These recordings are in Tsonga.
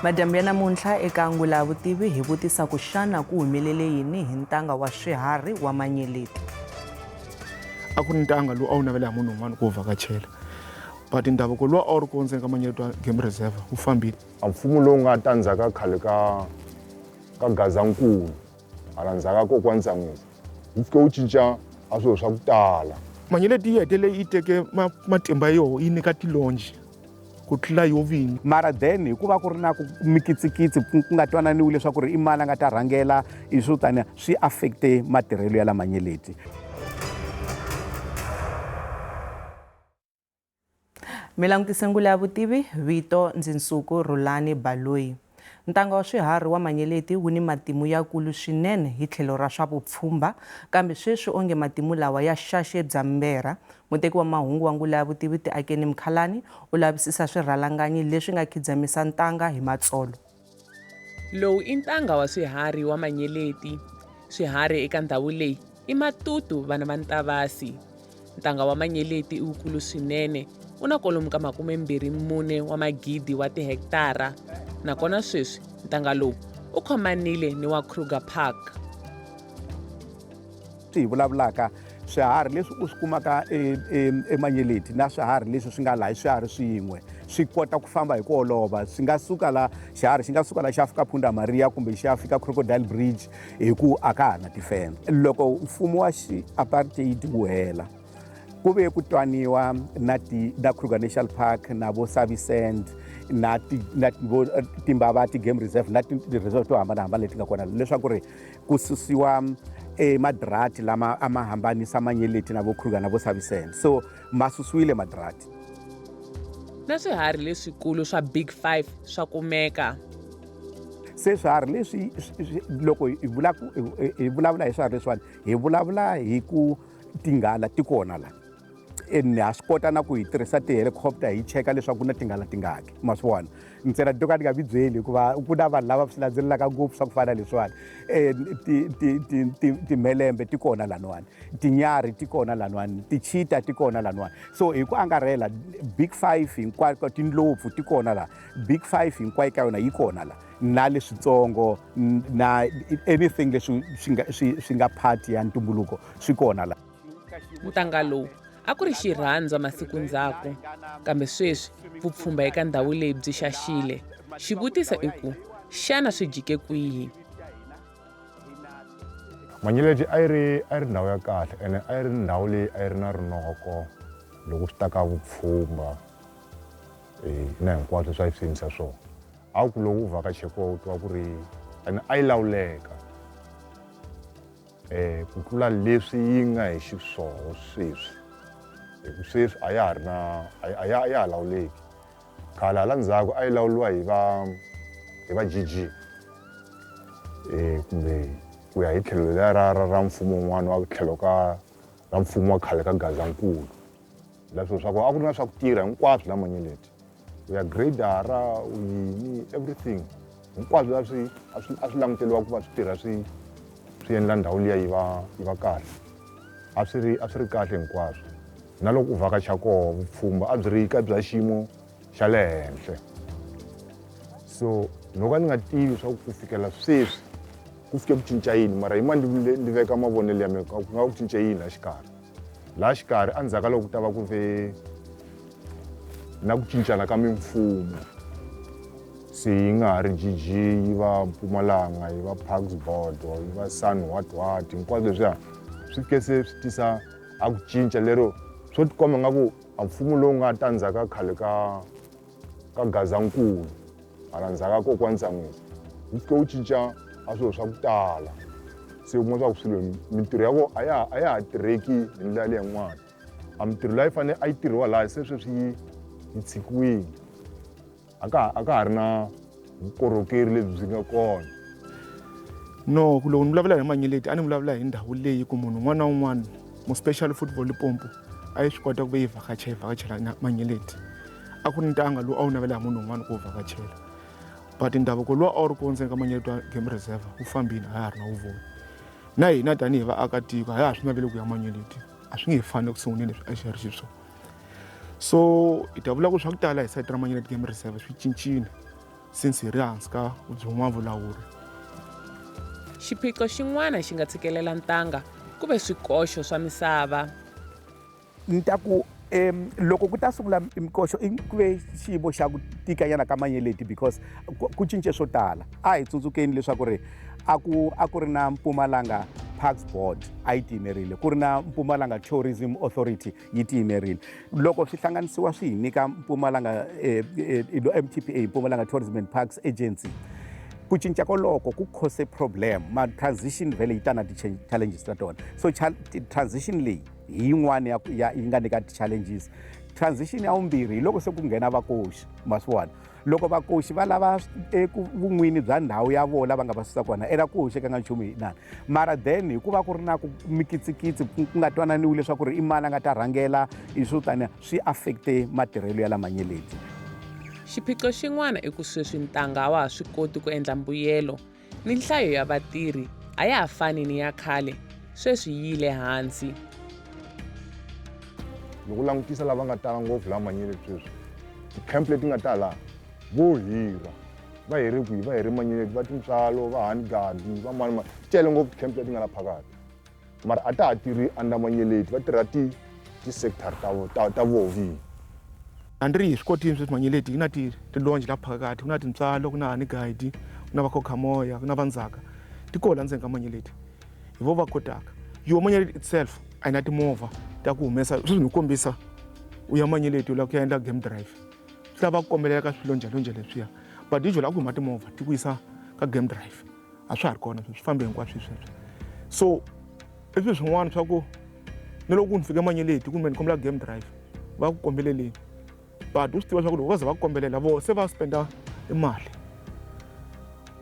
Madyambu ya namuntlha eka Ngula Vutivi hi vutisa ku xana ku humelele yini hi ntanga wa swiharhi wa Manyeleti. A ku ri ntanga lowu a wu navela hi munhu un'wana ku wu vhakachela, but ndhavuko luwa a wu ri kona ndzeni ka Manyeleti wa Game Reserve wu fambile. A mfumo lowu nga ta ndzhaka khale ka Gazankulu hala ndzhaku ka kokwani Tsan'wisa wu fike wu cinca a swilo swa ku tala. Manyeleti yi hetelele yi teke matimba ya yoho yi nyika tilonji ku tlula yo vinyi. Mara then hikuva ku ri na ku mikitsikitsi ku nga twananiwi leswaku ri i mani a nga ta rhangela i swo taniya swi affect-e matirhelo ya la Manyeleti. Mi langutise ngula ya vutivi, vito ndzi Nsuku Rhulani Baloyi. Ntanga wa swiharhi wa Manyeleti wu ni matimu yakulu swinene hi tlhelo ra swa vupfhumba, kambe sweswi onge matimu lawa ya xaxe bya mberha. Muteki wa mahungu wa ngula ya vutivi Tiakeni Mkhalani u lavisisa swirhalanganyi leswi nga khidzamisa ntanga hi matsolo. Lowu i ntanga wa swiharhi wa Manyeleti. Swiharhi eka ndhawu leyi i matutu vana va Ntavasi. Ntanga wa Manyeleti i wukulu swinene, wu na kwalomu ka 24 wa magidi wa tihektara. Nakona sweswi ntanga lowu u khomanile ni wa Kruger Park. Swi hi vulavulaka swiharhi leswi u swi kumaka eManyeleti na swiharhi leswi swi nga laha i swiharhi swin'we swi kota ku famba hi ku olova swi nga suka la xiharhi xi nga suka la xi ya fika Punda Maria kumbe xi ya fika Crocodile Bridge hi ku a ka ha na tifeme loko mfumo wa xi-apartheid wu hela ku ve ku twaniwa na ti na Kruger National Park na vo Sabi Sand na ti na vo Timbavati Game Reserve na ti-reserve to hambanahambana leti nga kona leswaku ri ku susiwa madrati lama a ma hambanisa Manyeleti na vo Kruger na vo Sabi Sand so ma susiwile madrati. Na swiharhi leswikulu swa Big Five swa kumeka. Se swiharhi leswi loko hi vula ku hi vulavula hi swiharhi leswiwani hi vulavula hi ku tinghala ti kona la and ha swi kota na ku hi tirhisa ti-helicopter hi cheka leswaku ku na tinghala tingaki ma swi vona ntsena to ka ni nga mi byeli hikuva ku na vanhu lava swi landzelelaka ngopfu swa ku fana leswiwani um timhelembe ti kona laniwani tinyarhi ti kona laniwani tichita ti kona laniwani so hi ku angarhela big five hinkwayo tindlopfu ti kona laha big five hinkwayo ka yona yi kona la na leswitsongo na anything leswi swi nga swi nga part ya ntumbuluko swi kona la. Ntanga lowu a ku ri xirhandzwa masiku ndzhaku, kambe sweswi vupfhumba eka ndhawu leyi byi xaxile. Xivutiso i ku, xana swi jike kwihi? Manyeleti a yi ri a yi ri ndhawu ya kahle ene a yi ri ndhawu leyi a yi ri na rinoko loko swi ta ka vupfhumba na hinkwaswo leswi a yi swi endlisa swona. A ku loko u vhakache kona u twa ku ri ene a yi lawuleka ku tlula leswi yi nga hi xiswona sweswi hi ku sweswi a ya ha ri na a ya a ya ha lawuleki. Khale hala ndzhaku a yi lawuriwa hi va hi va G_G kumbe ku ya hi tlhelo leriya ra mfumo wun'wana wa tlhelo ka ra mfumo wa khale ka Gazankulu. La swilo swa kona a ku ri na swa ku tirha hinkwaswo la Manyeleti u ya gradara u yini everything hinkwaswo la swi a swi a swi languteriwa ku va swi tirha swi swi endla ndhawu liya yi va yi va kahle a swi ri a swi ri kahle hinkwaswo na loko u vhakacha koho vupfhumba a byi ri ka bya xiyimo xa le henhla so no ka ni nga tivi swa ku fikela sweswi ku fike ku cinca yini mara hi ma ni veka mavonelo ya mina ku nga ku cinca yini la xikarhi laha xikarhi endzhaku ka loko ku ta va ku ve na ku cincana ka mimfumo se yi nga ha ri GG yi va Mpumalanga yi va Parks Board yi va Sun what what hinkwaswo leswiya swi fike se swi tisa a ku cinca lero swo tikomba nga ku a mfumo lowu nga ta ndzhaku ka khale ka Gazankulu hala ndzhaku ka kokwani Tsan'wisa wu fike wu cinca a swilo swa ku tala se u kuma swa ku swilo mintirho ya vona a ya ha tirheki hi ndlela leyin'wana a mintirho leyi fanele a yi tirhiwa laha se sweswi yi tshikiwile a ka ha ri na vukorhokeri lebyi byi nga kona. No loko ni vulavula hi Manyeleti a ni vulavula hi ndhawu leyi ku munhu un'wana na un'wana more special football Limpopo a yi swi kota ku va yi vhakacha yi vhakachela Manyeleti a ku ri ntanga lowu a wu navela hi munhu un'wana ku wu vhakachela but ndhavuko luwa a wu ri kona ndzeni ka Manyeleti wa game reserve wu fambile a ya ha ri na wu voni na hina tanihi vaakatiko a ya ha swi naveli ku ya Manyeleti a swi nge he fani eku sunguleni leswi a xi ri xiswona so hi ta vula ku swa ku tala hi sayiti ra Manyeleti game reserve swi cincile. Since hi ri hansi ka byin'wana vulawuri. Xiphiqo xin'wana xi nga tshikelela ntanga ku ve swikoxo swa misava. Ni ta ku um loko ku ta sungula mikoxo ku ve xiyimo xa ku tikanyana ka manyeleti because ku cince swo tala. A hi tsundzukeni leswaku ri a ku a ku ri na Mpumalanga Parks Board a yi tiyimerile, ku ri na Mpumalanga Tourism Authority yi tiyimerile. Loko swi hlanganisiwa swi hi nyika Mpumalanga MTPA, Mpumalanga Tourism and Parks Agency. Ku cinca koloko ku cause problem. Ma transition vhele yi ta na ti-challenges ta tona, so transition leyi hi yin'wana ya yi nga nyika ti-challenges. Transition ya vumbirhi hi loko se ku nghena vakoxi, ma swi vona, loko vakoxi va lava eku vun'wini bya ndhawu ya vona va nga va susa kona era ku hoxekanga nchumu hi inani. Mara then hikuva ku ri na ku mikitsikitsi, ku nga twananiwi leswaku ri i mani a nga ta rhangela i swo taniya, swi affecte matirhelo ya lamanyeleti. Xiphiqo xin'wana i ku sweswi ntanga a wa ha swi koti ku endla mbuyelo, ni nhlayo ya vatirhi a ya ha fani ni ya khale, sweswi yi yile hansi. Loko u langutisa lava nga tala ngopfu laha Manyeleti sweswi, ti-camp leti nga tala vo hirha, va hirhe kwihi? Va hirhe Manyeleti, va Tintswalo, va Honeyguard, va mani mani, ti tele ngopfu ti-camp leti nga la phakathi. Mara a ta ha tirhi under Manyeleti, va tirha ti-sector ta voho vini. A ni ri hi swi kotile sweswi Manyeleti yi na ti-lodge la phakathi, ku na Tintswalo, ku na Honeyguide, ku na Vakhokhamoya, ku na Vandzaka, ti koho la ndzeni ka Manyeleti, hi vo va kotaka. Yo Manyeleti itself a yi na timovha ta ku humesa. Sweswi ni kombisa, u ya Manyeleti u lava ku ya endla game drive, swi lava ku kombelela ka swilo njhe leswiya, but usually a ku huma timovha ti ku yisa ka game drive. A swa ha ri kona sweswi, swi fambe hinkwaswo sweswo. So i swilo swin'wana swa ku ni loko ni fike Manyeleti kumbe ni kombela game drive, va ku kombeleleni, but u swi tiva swa ku loko va ze va ku kombelela voho se va spenda mali.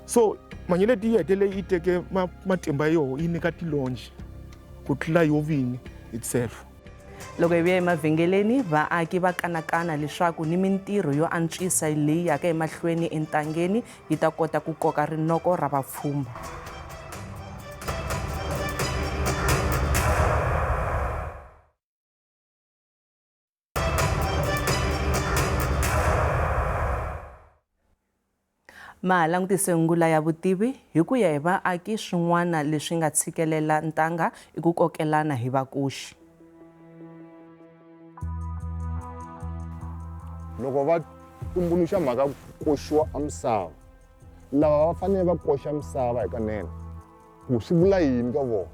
So Manyeleti yi hetelele yi teke matimba ya yoho yi nyika ti-lodge ku tlula yo vini itself. Loko hi vuya emavhengeleni, vaaki va kanakana leswaku ni mintirho yo antswisa leyi yaka emahlweni entangeni yi ta kota ku koka rinoko ra vapfhumba. Ma ha langutise ngula ya vutivi. Hi ku ya hi vaaki, swin'wana leswi nga tshikelela ntanga i ku kokelana hi vakoxi. Loko va tumbuluxa mhaka ku koxiwa a misava, lava va fanele va koxa misava hikanene, ku swi vula yini ka vona,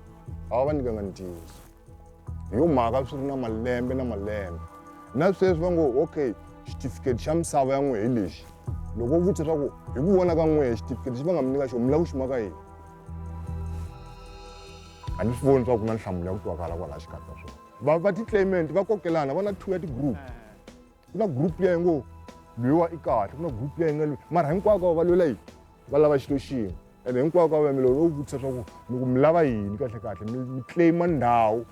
a va va nyikanga ntiyiso. Hi yo mhaka swi ri na malembe na malembe. Na sweswi va ngo okay, xitifiketi xa misava ya n'we hi lexi. Loko u vutisa swa ku hi ku vona ka n'we xitifiketi lexi va nga mi nyika xona mi lava ku xi maka yini, a ni swi voni swa ku na nhlamulo ya ku twakala kwalaha xikarhi ka swona. Va ti-claimant va kokelana, va na 2 ya ti-group. Ku na group liya yi ngo lwiwa i kahle, ku na group liya yi nga lwiwa, mara hinkwako ka va lwela yini? Va lava xilo xin'we. Ene hinkwako ka va loko u vutisa swa ku mi ku mi lava yini kahle kahle, mi claim-a ndhawu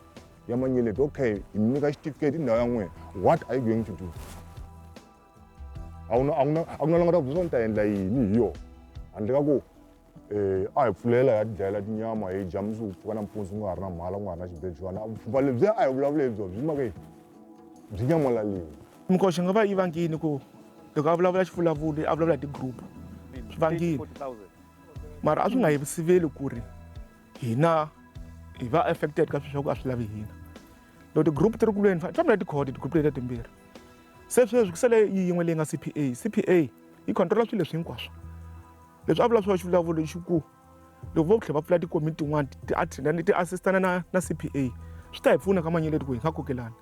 ya Manyeleti, okay, hi mi nyika xitifiketi, i ndhawu ya n'wina, what are you going to do? A ku na, a ku na, a ku na la nga ta ku byela ni ta endla yini hi yona, handle ka ku a hi pfulela hi ya tidlayela tinyama hi dya mundzuku pfuka nampundzu ku nga ha ri na mhala, ku nga ha ri na xibejwana. Vupfhumba lebyiya a hi vulavula hi byona byi maka yini? Byi nyamalalile. Minkoxo yi nga va yi vangile ku loko a vulavula xivulavuli a vulavula hi ti-group, swi vangile, mara a swi nga hi siveli ku ri hina hi va affected ka swilo swa ku a swi lavi hina. Loko ti-group ti ri ku lweni, ti fambela ti-court ti-group letiya timbirhi. Se sweswi ku sale yin'we leyi nga CPA. CPA yi control-a swilo leswi hinkwaswo. Leswi a vula swona xivulavuli xi ku loko vo tlhela va pfula tikomiti tin'wana ti assistana na CPA, swi ta hi pfuna ka Manyeleti ku hi nga kokelani.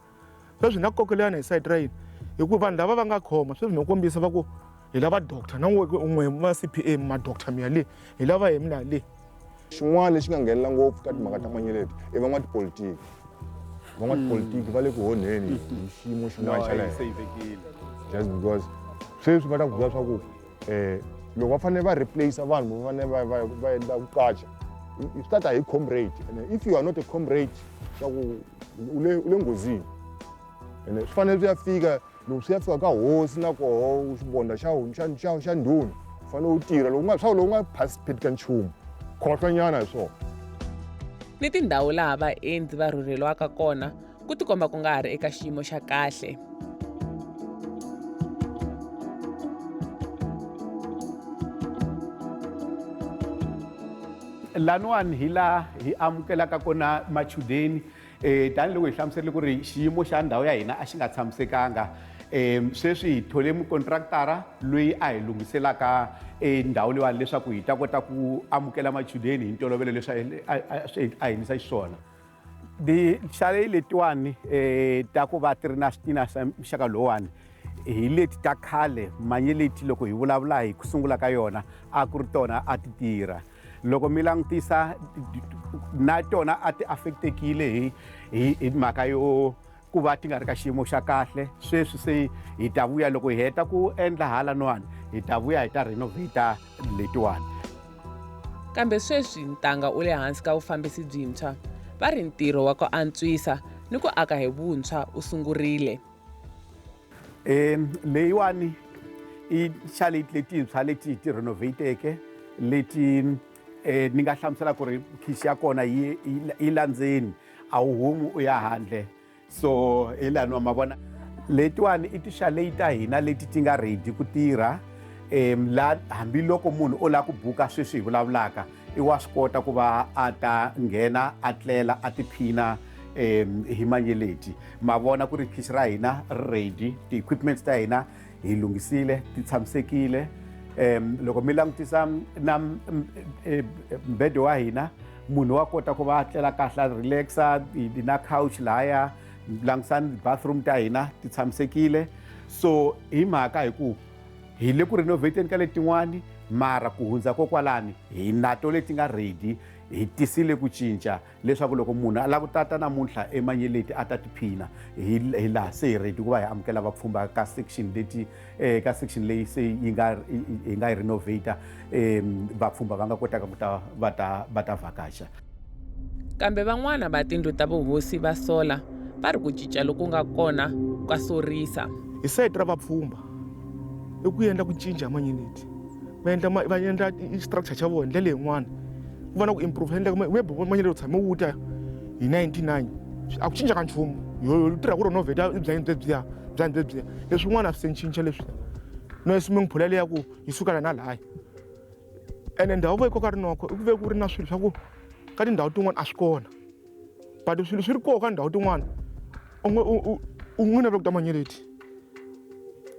Sweswi hi nga kokelana hi sayiti ra yini? Hikuva vanhu lava va nga khoma sweswi no kombisa va ku hi lava doctor na n'we va CPA, ma doctor mi ya le, hi lava hi mina le. Xin'wana lexi nga nghenelela ngopfu ka timhaka ta Manyeleti i van'watipolitiki. Van'watipolitiki va le ku onheni hi xiyimo xin'wana xa le henhla. Just because sweswi va ta ku byela swa ku loko va fanele va replace vanhu va fanele va endla ku qacha, swi ta ta hi comrade. And if you are not a comrade, swa ku u le nghozini. Ene swi fanele swi ya fika, loko swi ya fika ka hosi na koho xivonda xa ndhuna, u fanele u tirha. Loko u nga, swa ku loko u nga participate ka nchumu, khohlwanyana hi swona. Ni tindhawu laha vaendzi va rhurheliwaka kona ku tikomba ku nga ha ri eka xiyimo xa kahle. Laniwani hi laha hi amukelaka kona machudeni tanihiloko hi hlamuserile ku ri xiyimo xa ndhawu ya hina a xi nga tshamisekanga. Sweswi hi thole mukontraktara loyi a hi lunghiselaka ndhawu leyiwani leswaku hi ta kota ku amukela machudeni hi ntolovelo leswi a hi nisa xiswona. Ti-chalet letiwani ta ku va ti ri na switina swa muxaka lowuwani hi leti ta khale manyeleti loko hi vulavula hi ku sungula ka yona a ku ri tona a ti tirha. Loko mi langutisa na tona a ti affectekile hi mhaka yo ku va ti nga ri ka xiyimo xa kahle. Sweswi se hi ta vuya loko hi heta ku endla halanwani hi ta vuya hi ta renovate letiwani. Kambe sweswi ntanga u le hansi ka vufambisi byintshwa. Va ri ntirho wa ku antswisa ni ku aka hi vuntshwa u sungurile. Leyiwani i chalet letintshwa leti hi ti renovateke leti ni nga hlamusela ku ri khichi ya kona yi la ndzeni a wu humi u ya handle. So hi laniwa ma vona letiwani i ti-chalet ta hina leti ti nga ready ku tirha. La hambiloko munhu o lava ku buka sweswi hi vulavulaka i wa swi kota ku va a ta nghena a tlela a tiphina hi manyeleti. Ma vona ku ri khichi ra hina ri ready, ti-equipments ta hina hi lunghisile ti tshamisekile. Loko mi langutisa na mbedo wa hina munhu wa kota ku va a tlela kahle a relaxa na couch lahaya. Langutisani bathroom ta hina ti tshamisekile. So hi mhaka hi ku hi le ku renovateni ka letin'wani mara ku hundza kokwalani hi nato leti nga ready hi tisile ku cinca leswaku loko munhu a lava ku tata namuntlha emanyeleti a ta tiphina hi laha se hi ready ku va hi amukela vapfhumba ka section leti ka section leyi se yi nga hi nga yi renovate vapfhumba va nga kotaka ku ta va ta va ta vhakacha. Kambe van'wana va tindlu ta vuhosi va sola va ri ku cinca loku nga kona ka sorisa. Hi sayiti ra vapfhumba i ku endla ku cinca manyeleti va endla va endla structure xa vona ndlela yin'wana ku va na ku improve endla maybe manyeleti u tshame wu ta hi 99 a ku cinca ka nchumu yo tirha ku renovate byanyi byebyiya byanyi byebyiya leswin'wana a swi se cinca leswiya no swimming pool yaleya ku yi suka la na lahaya. Ene ndhawu vo yi koka rinoko i ku ve ku ri na swilo swa ku ka tindhawu tin'wana a swi kona but swilo swi ri koho ka ndhawu tin'wana u nge u nge naveli ku ta manyeleti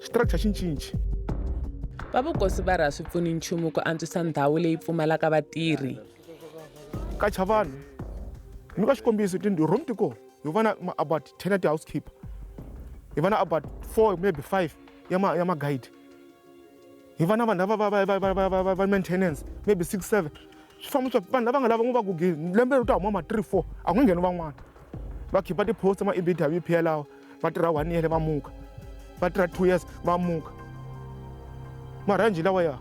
structure xi cinci. Va vukosi va ri a swi pfuni nchumu ku antswisa ndhawu leyi pfumalaka vatirhi. Kacha vanhu ni ka xikombiso ti-room ti kona hi va na about 10 ya ti-housekeeper hi va na about 4 maybe 5 ya ma ya ma-guide hi va na vanhu lava va maintenance maybe 6 7 swi famba swa vanhu lava nga lava ngo va gugile lembe leri ta huma ma 3 4 a ku nge ngheni van'wana va khipa ti-post ma EBWP yalawa va tirha 1 year va muka va tirha 2 years va muka marhanji lawa ya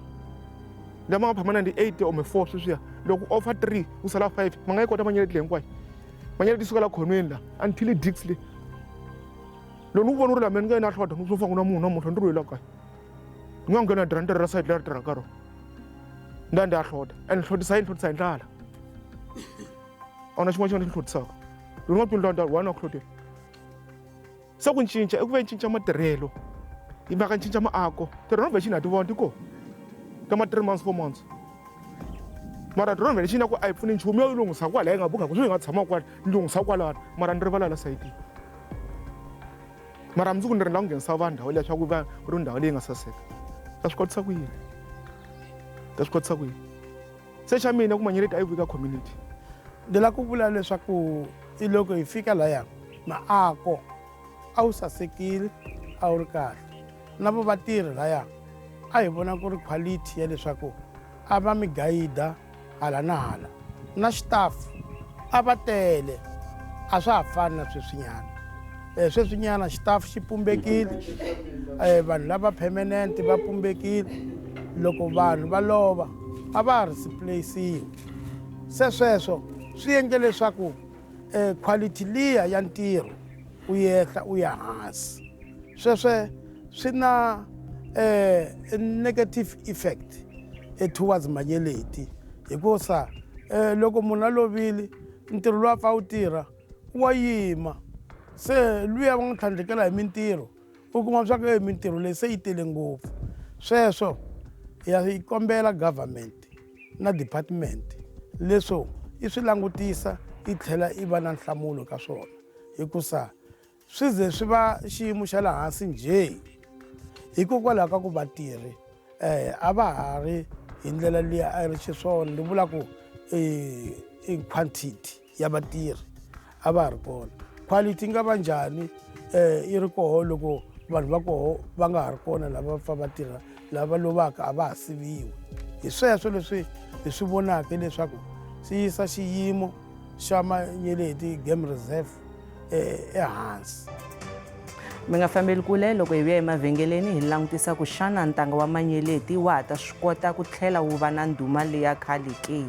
lama nga permanent 8 or 4 sweswiya loko offer 3 u sala 5 ma nga yi kota manyeleti leyi hinkwayo manyeleti suka la khonweni la until dix le loko ni ku vona u ri la mina ni nga yena hlota swo fana na munhu namuntlha ni ri la kaya ni nga nghena dira ntirho ra sayiti leri tirhaka rona ni ya ndi ya hlota and hlotisa yini hlotisa hi ndlala a wu na xin'wana xi nga ni hlotisaka loko ni nga twi ndla one wa ku hlotela se ku cinca i ku ve cinca matirhelo yi mhaka cinca maako ti-renovation ha ti vona ti kona ka ma 3 months 4 months mara renovation ya ku a yi pfuni nchumu yo lunghisa kwala yi nga bukaka swi hi nga tshama kwala ni lunghisa kwalano mara ni rivala la sayitini mara mundzuku ni ri la ku nghenisa vanhu ndhawu leya swa ku va ku ri ndhawu leyi nga saseka ta swi kotisa ku yini ta swi kotisa ku yini se xa mina ku manyeleti a yi vuyi ka community. Ni lava ku vula leswaku i loko hi fika laya maako a wu sasekile a wu ri kahle na vo vatirhi laya a hi vona ku ri quality ya leswaku a va mi gayida hala na hala na xitafu a va tele a swa ha fani na sweswinyana. Sweswinyana xitafu xi pumbekile vanhu lava permanent va pumbekile loko vanhu va lova a va ha ri replace-iwi se sweswo swi endle leswaku quality liya ya ntirho u yehla u ya hansi sweswe swi na negative effect towards manyeleti hikusa loko munhu a lovile ntirho lowu a pfa wu tirha wa yima se luya va n'wi tlhandlekela hi mintirho u kuma swa ku mintirho leyi se yi tele ngopfu sweswo ya yi kombela government na department Leswo i swi langutisa i tlhela i va na nhlamulo ka swona hikusa swi ze swi va xiyimo xa le hansi njhe hikokwalaho ka ku vatirhi um a va ha ri hi ndlela liya a yi ri xiswona ni vula ku i quantity ya vatirhi a va ha ri kona quality yi nga va njhani um yi ri koho loko vanhu va koho va nga ha ri kona lava pfa va tirha lava lovaka a va ha siviwi hi sweswo leswi hi swi vonaka leswaku swi yisa xiyimo xa Manyeleti Game Reserve ehansi. Mi nga fambeli kule loko hi vuya emavhengeleni hi langutisa ku xana ntanga wa Manyeleti wa ha ta swi kota ku tlhela wu va na ndhuma leya khale ke.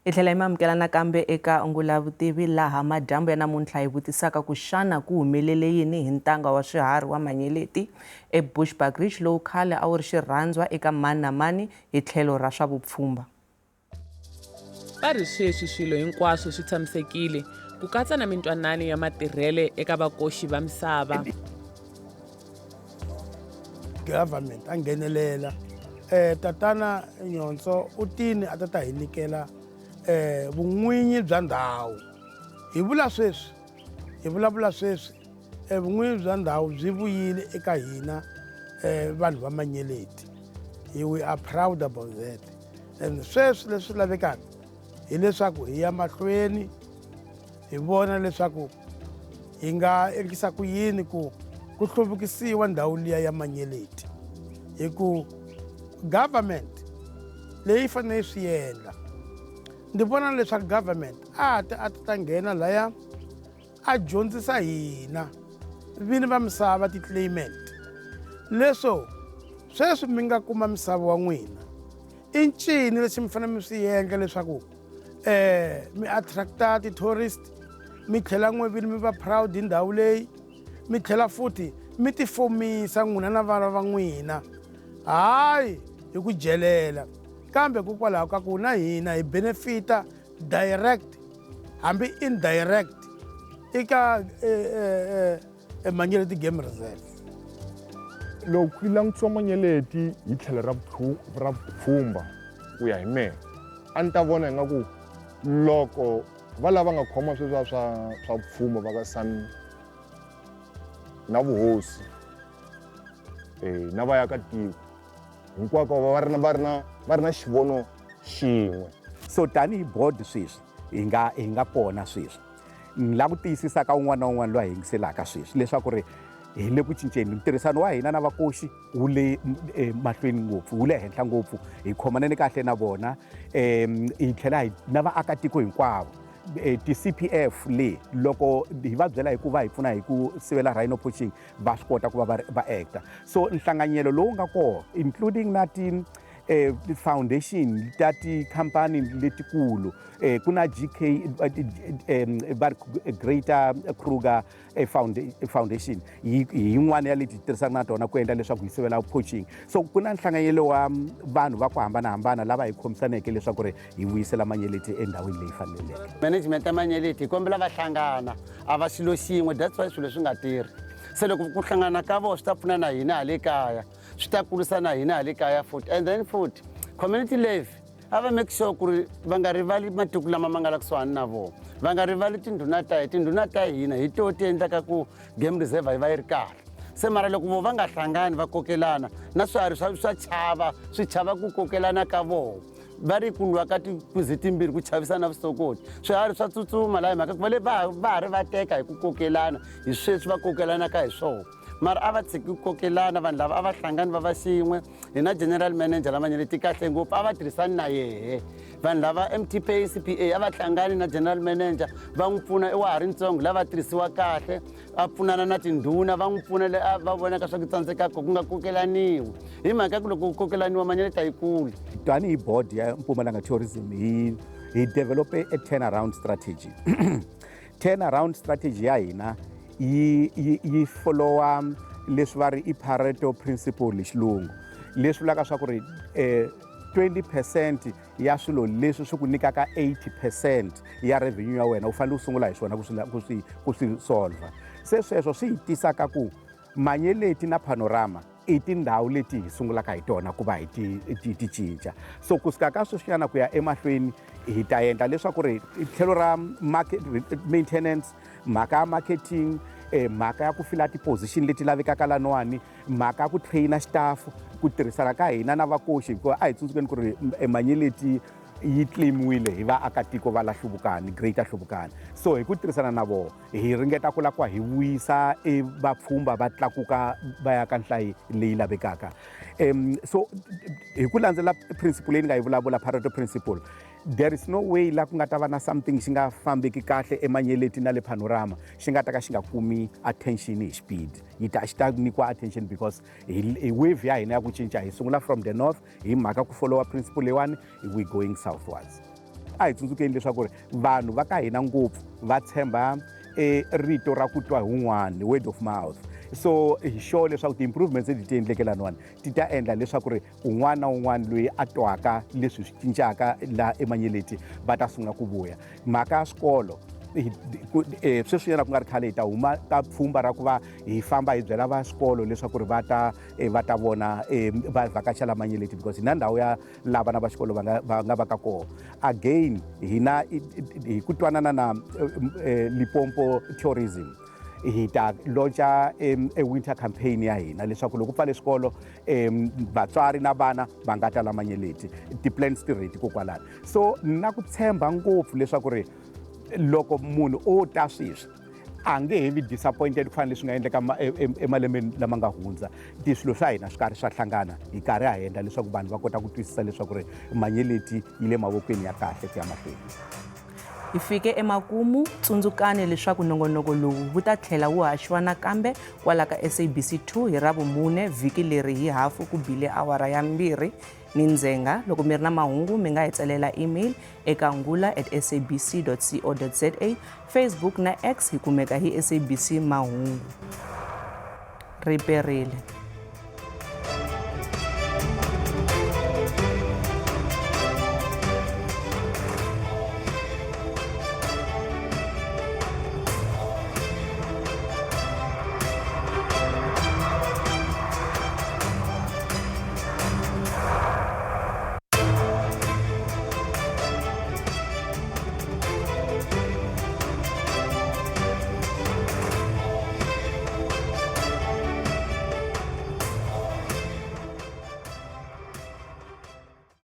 Hi tlhela hi mi amukela nakambe eka Ngulavutivi laha madyambu ya namuntlha hi vutisaka ku xana ku humelele yini hi ntanga wa swiharhi wa Manyeleti eBushbuckridge lowu khale a wu ri xirhandzwa eka mani na mani hi tlhelo ra swa vupfhumba. Va ri sweswi swilo hinkwaswo swi tshamisekile, ku katsa na mintwanano ya matirhele eka vakoxi va misava. Government a nghenelela eh tatana Nyonso u tini a ta ta hi nyikela eh vun'winyi bya ndhawu hi vula sweswi hi vulavula sweswi eh vun'winyi bya ndhawu byi vuyile eka hina eh vanhu va Manyeleti we are proud about that and sweswi leswi lavekaka hileswaku hi ya mahlweni hi vona leswaku hi nga endlisa ku yini ku ku hluvukisiwa ndhawu liya ya Manyeleti hi ku government leyi fanele yi swi endla ndzi vona leswaku government a ta a ta nghena laya a dyondzisa hina vini va misava ti-claimant leswo sweswi mi nga kuma misava wa n'wina i ncini lexi mi fanele mi swi endla leswaku um mi attracta ti-tourist mi tlhela n'we vini mi va proud hi ndhawu leyi mi tlhela futhi mi tifomisa n'wina na vana va n'wina hayi hi ku dyelela kambe kokwalaho ka ku na hina hi benefita direct hambi indirect eka Manyeleti Game Reserve. Loko ku langutisiwa Manyeleti hi tlhelo ra ra vupfhumba ku ya hi mehe a ni ta vona ingaku loko va lava nga khoma sweswiya swa swa vupfhumba va ka San na vuhosi na vaakatiko hinkwako va ri na va ri na va ri na xivono xin'we. So tanihi board sweswi hi nga hi nga pona sweswi ni lava ku tiyisisa ka un'wana na un'wana loyi a yingiselaka sweswi leswaku ri hi le ku cinceni ntirhisano wa hina na vakoxi wu le eh, mahlweni ngopfu wu le henhla ngopfu hi khomanene kahle na vona um hi tlhela hi na vaakatiko hinkwavo eh, ti-cpf le loko hi va byela hi ku va hi pfuna hi ku sivela rhino poaching va swi kota ku va va acta so nhlanganyelo lowu nga kona including na ti eh, foundation ta tikhampani letikulu eh, ku na GK eh, va ri Greater Kruger eh, Foundation hi yin'wana ya leti tirhisaka na tona ku endla leswaku hi sivela poaching so ku na nhlanganyelo wa vanhu va ku hambanahambana lava hi khomisaneke leswaku ri hi vuyisela Manyeleti endhawini leyi faneleke. Management ya Manyeleti hi kombela va hlangana a va xilo xin'we that's why swilo swi nga tirhi se loko ku hlangana ka vona swi ta pfuna na hina hale kaya swi ta kurisa na hina hale kaya futhi and then futhi community levy a va make sure ku ri va nga rivali matiko lama ma nga la kusuhani na vona va nga rivali tindhuna ta tindhuna ta hina hi to ti endlaka ku game reserve yi va yi ri kahle se mara loko vo va nga hlangani va kokelana na swiharhi swa swa chava swi chava ku kokelana ka vona va ri ku lwa ka tinkuzi timbirhi ku chavisa na vusokoti swiharhi swa tsutsuma laha hi mhaka ku va le va va ha ri va teka hi ku kokelana hi sweswi va kokelanaka hi swona mara a va tshiki ku kokelana vanhu lava a va hlangani va va xin'we hi na general manager lamanyeleti kahle ngopfu a va tirhisani na yehe vanhu lava mtpa cpa a va hlangani na general manager va n'wi pfuna i wa ha ri ntsongo lava tirhisiwa kahle a pfunana na tindhuna va n'wi pfuna le va vonaka swa ku tsandzekaka ku nga kokelaniwi hi mhaka ku loko ku kokelaniwa manyeleti a yi kuli tanihi board ya Mpumalanga Tourism hi hi develope a turnaround strategy turnaround strategy ya hina yi yi yi followa leswi va ri i Pareto principle hi xilungu leswi vulaka swa ku ri eh, 20 percent ya swilo leswi swi ku nyikaka 80 percent ya revenue ya wena u fanele u sungula hi swona ku swi ku swi ku swi solver se sweswo swi hi tisa ka ku manyeleti na panorama i tindhawu leti hi sungulaka hi tona ku va hi ti ti ti cinca so kusuka ka sweswinyana ku ya emahlweni hi ta endla leswaku ri tlhelo ra market maintenance mhaka ya marketing eh, mhaka ya ku fila ti-position leti lavekaka laniwani mhaka ya ku traina xitafu ku tirhisana ka hina na vakoxi hikuva a hi tsundzukeni ku ri eh, manyeleti yi claimiwile hi vaakatiko va la hluvukani greater hluvukani so hi ku tirhisana na vona hi ringeta ku lava ku hi vuyisa e vapfhumba va tlakuka va ya ka nhlayo leyi lavekaka um so hi ku landzela principle leyi ni nga yi vulavula pareto principle there is no way la ku nga ta va na something xi nga fambeki kahle emanyeleti na le panorama xi nga ta ka xi nga kumi attention hi xipidi yi ta xi ta nyikiwa attention because hi wave ya hina ya ku cinca hi sungula from the north hi mhaka ku followa principle leyiwani we going southwards a hi tsundzukeni leswaku ri vanhu va ka hina ngopfu va tshemba e rito ra ku twa hi wun'wana word of mouth so hi sure leswaku ti-improvements leti ti endleke laniwani ti ta endla leswaku ri un'wana na un'wana loyi a twaka leswi swi cincaka laha emanyeleti va ta sungula ku vuya mhaka ya swikolo eh, sweswinyana ku nga ri khale hi ta huma ka pfhumba ra ku va hi famba hi byela va swikolo leswaku ri va ta eh, va ta vona eh, va vhakachela manyeleti because hi na ndhawu ya laha vana va xikolo va nga va nga va ka kona again hina hi ku twanana na Limpopo tourism hi ta launcha e winter campaign ya hina leswaku loko pfale swikolo um vatswari na vana va nga ta la manyeleti ti-plans ti ready kokwalano so na ku tshemba ngopfu leswaku ri loko munhu o ta sweswi a nge he vi disappointed ku fana leswi nga endleka e, e, emalembeni lama nga hundza ti swilo swa hina swi karhi swa hlangana hi karhi ha endla leswaku vanhu va kota ku twisisa leswaku ri manyeleti yi le mavokweni ya kahle ku ya mahlweni Hi fike emakumu, tsundzukani leswaku nongonoko lowu wu ta tlhela wu haxiwa nakambe kwala ka SABC 2 hi Ravumune vhiki leri hi hafu ku bile awara ya mbirhi ni ndzhenga. Loko mi ri na mahungu mi nga hi tsalela email eka ngula at sabc co za, Facebook na X hi kumeka hi SABC Mahungu. Ri perile.